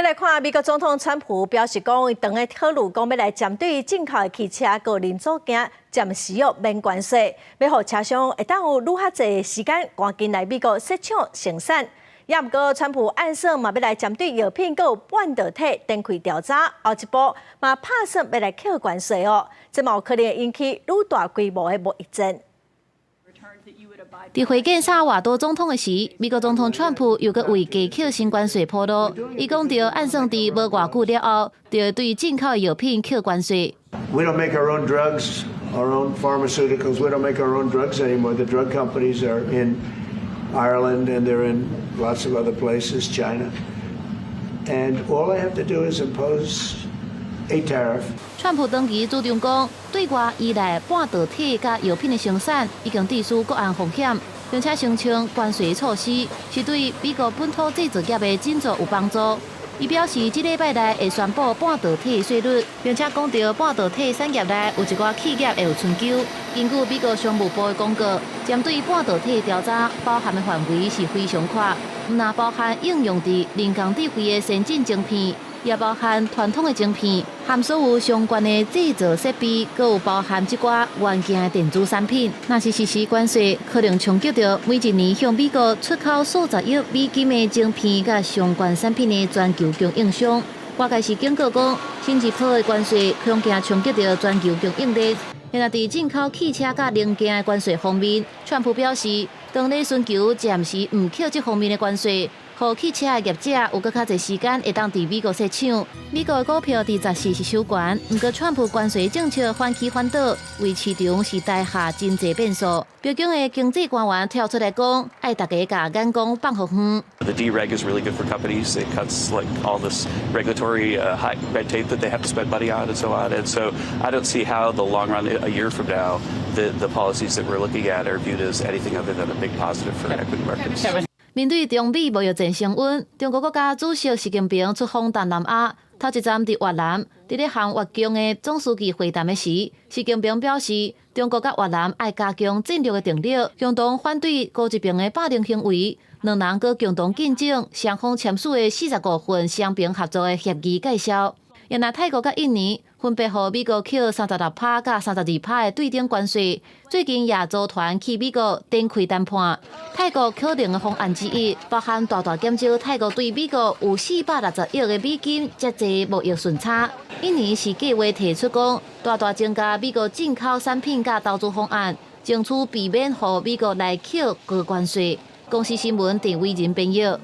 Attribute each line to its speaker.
Speaker 1: 閣來看美國總統川普表示講，伊當咧考慮講欲來針對進口的汽車佮零組件暫時哦免關稅，欲予車商會當有愈較濟時間趕緊來美國設廠生產。也毋過，川普按算嘛欲來針對藥品佮半導體展開調查，後一步嘛拍算欲來課關稅哦，這嘛有可能引起愈大規模的貿易戰。
Speaker 2: 佇會見薩爾瓦多總統的時，美國總統川普又閣為加課新關稅鋪路。伊講著按算佇無偌久了後，就會對進口的藥品課關稅。
Speaker 3: We don't make our own drugs, our own pharmaceuticals. We don't make our own drugs anymore. The drug companies are in Ireland and they're in lots of other places, China. And all I have to do is impose a tariff.
Speaker 2: 川普長期主張講，對外依賴半導體佮藥品的生產已經致使國安風險，並且聲稱關稅措施是對美國本土製造業的振作有幫助。伊表示，這禮拜內會宣布半導體稅率，並且講著半導體產業內有一寡企業會有春秋。根據美國商務部的公告，針對半導體調查包含的範圍是非常闊，毋但包含應用佇人工智慧的先進晶片，也包含傳統的晶片，含所有相關的製造設備，閣有包含這寡元件的電子產品。若是實施關稅，可能衝擊著每一年向美國出口數十億美金的晶片佮相關產品的全球供應商。外界是警告講，新一波的關稅恐驚衝擊著全球供應鏈。現在佇進口汽車佮零件的關稅方面，川普表示，當咧尋求暫時毋課這方面的關稅，予汽車的業者有閣較濟時間會當佇美國設廠。美國的股票佇14是收懸，毋過川普關稅政策反起反倒，為市場是帶下真濟變數。白宮的經濟官員跳出來講，愛大家共眼光放予遠。
Speaker 4: The dereg is really good for companies. It cuts like all this regulatory high red tape that they have to spend money on and so on. And so I don't see how the long run, a year from now, the policies that we're looking at are viewed as anything other than a big positive for equity markets.
Speaker 2: 面對中美貿易戰升溫，中國國家主席習近平出訪東南亞，頭一站佇越南，佇咧和越共的總書記會談的時，習近平表示，中國佮越南愛加強戰略的定力，共同反對高級別的霸凌行為。兩人閣共同見證雙方簽署的45份雙邊合作的協議介紹。若泰國佮印尼分別予美國扣36趴佮32趴的對等關稅。最近也組團去美國展開談判。泰國可能的方案之一，包含大大減少泰國對美國有460億的美金遮濟貿易順差。印尼是計劃提出講，大大增加美國進口產品佮投資方案，爭取避免予美國來扣高關稅。公視新聞鄭偉仁編譯。